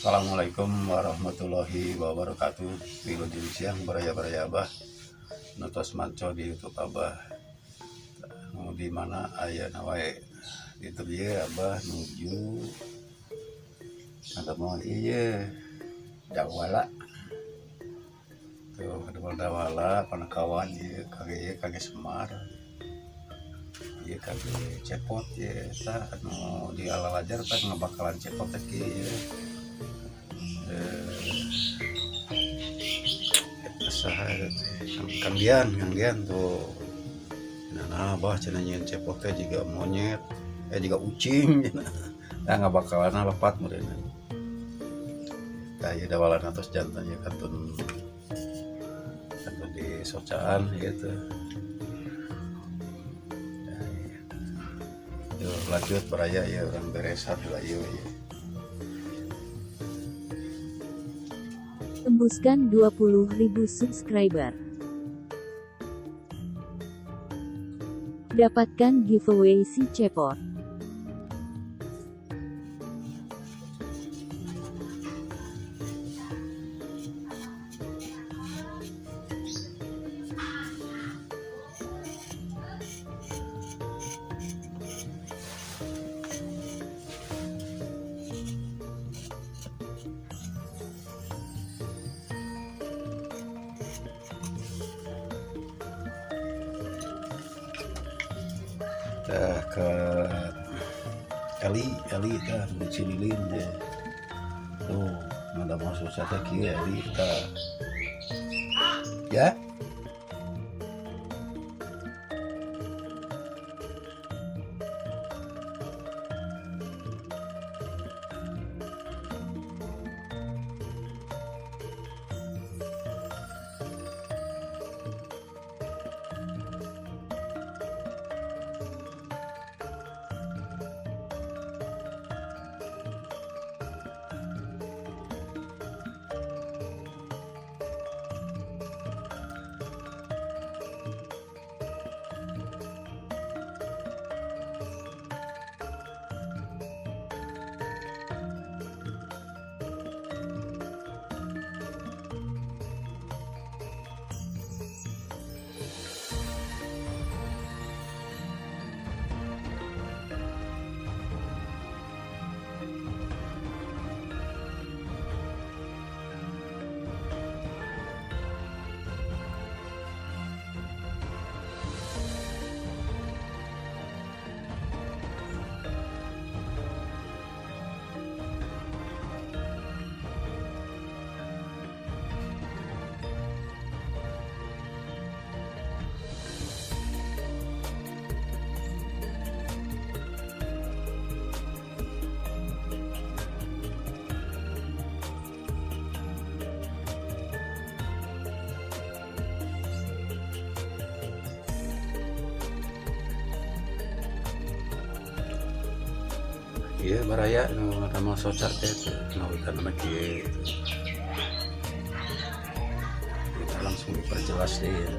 Assalamualaikum warahmatullahi wabarakatuh. Wilujeng siang baraya-baraya Abah nu tos manco di YouTube Abah. Nu di mana aya wae di YouTube ieu Abah nuju ada ieu dawala tuh, ada dawala panakawan ieu kage, ieu kage Semar, ieu kage cepot. Ieu tah anu di alalajar tah ngabakalan cepot teh kieu ieu. Eta saha eta teh? Kang Dian, Kang Dian tuh. Nah, Abah cenah nyieun cepot teh jiga monyet, eh, jiga ucing cenah. Nah, ngabakalan lepat meureun. Tah, ieu dawalana tos janten ieu kantun kantun di socaan gitu. Nah, iya. Yuk, lanjut baraya ya, urang beresan heula ieu ieu. Tembuskan 20.000 subscriber. Dapatkan giveaway si cepot. Tah, ke Eli, Eli tah di Cililin deh. Tuh, ada masuk teh kieu Eli tah. Ya? Iya, baraya nu ngadamel soca teh tuh, ngawitan kieu gitu. Kita langsung diperjelas deh ya.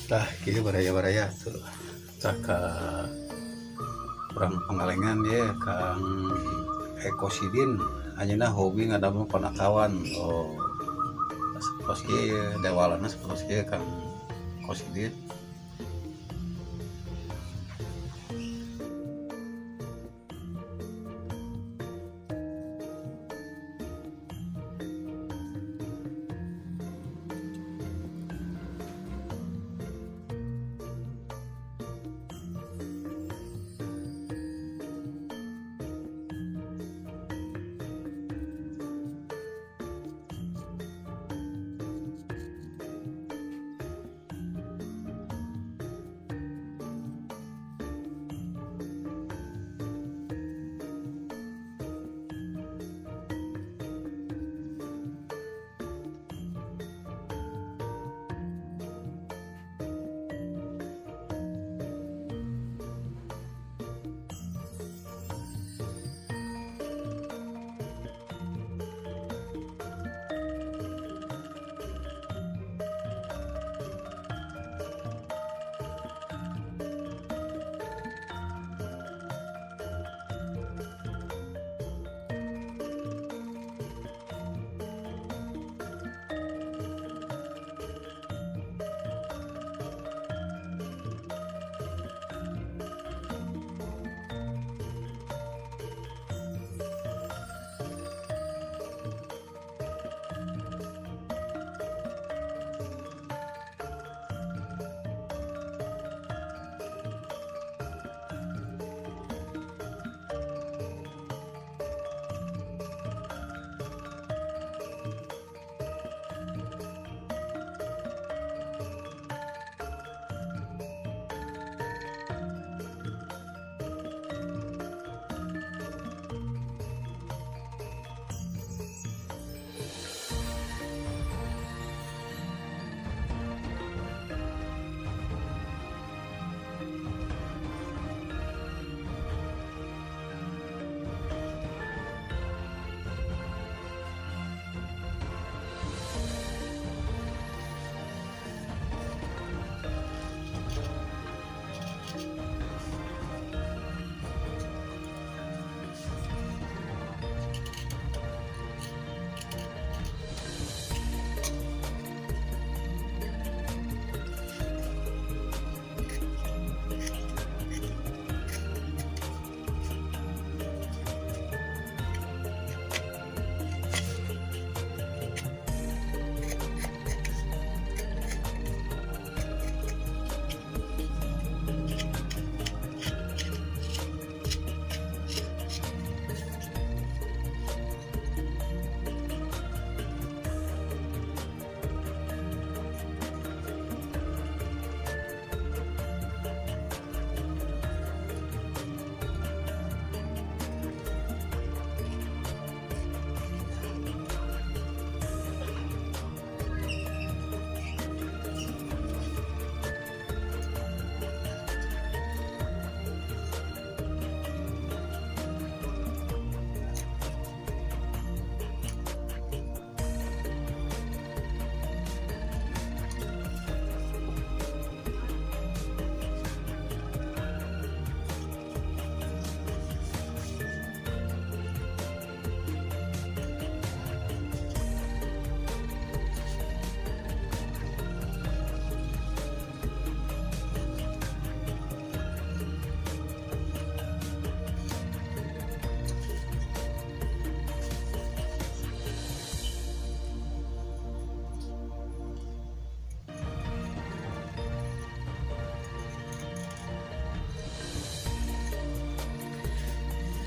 Tah kieu baraya-baraya tuh. Tah ka urang Pangalengan ye, Kang Eko Sidin, anjeunna hobi ngadamel panakawan. Oh, sapertos kieu ye dewalana, sapertos kieu Kang Eko Sidin.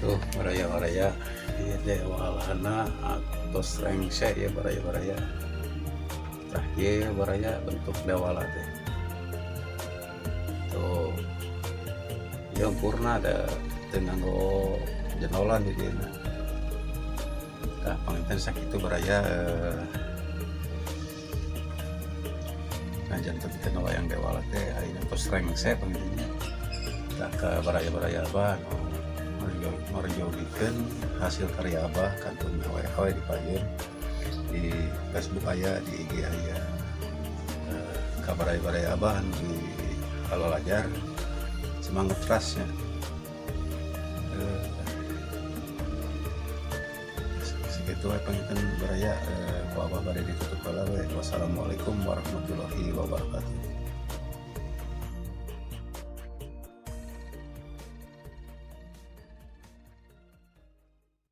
Tuh baraya-baraya, ieu dewalana atos rengse ya baraya-baraya. Tah ieu baraya bentuk dewala teh. Tuh. Ieu purna da teu nganggo jenolan di dieu. Tah panginten sakitu baraya, janten teh wayang dewala teh ayeuna tos rengse panginten nya. Tah ka baraya-baraya abah merjogikeun hasil karya abah kantun we di payun, di Facebook aya, di IG aya. Ka baraya-baraya Abah anu di halalajar, semangat terasnya. Segitu we panginten, baraya. Ku Abah bade ditutup heula we. Wassalamualaikum warahmatullahi wabarakatuh.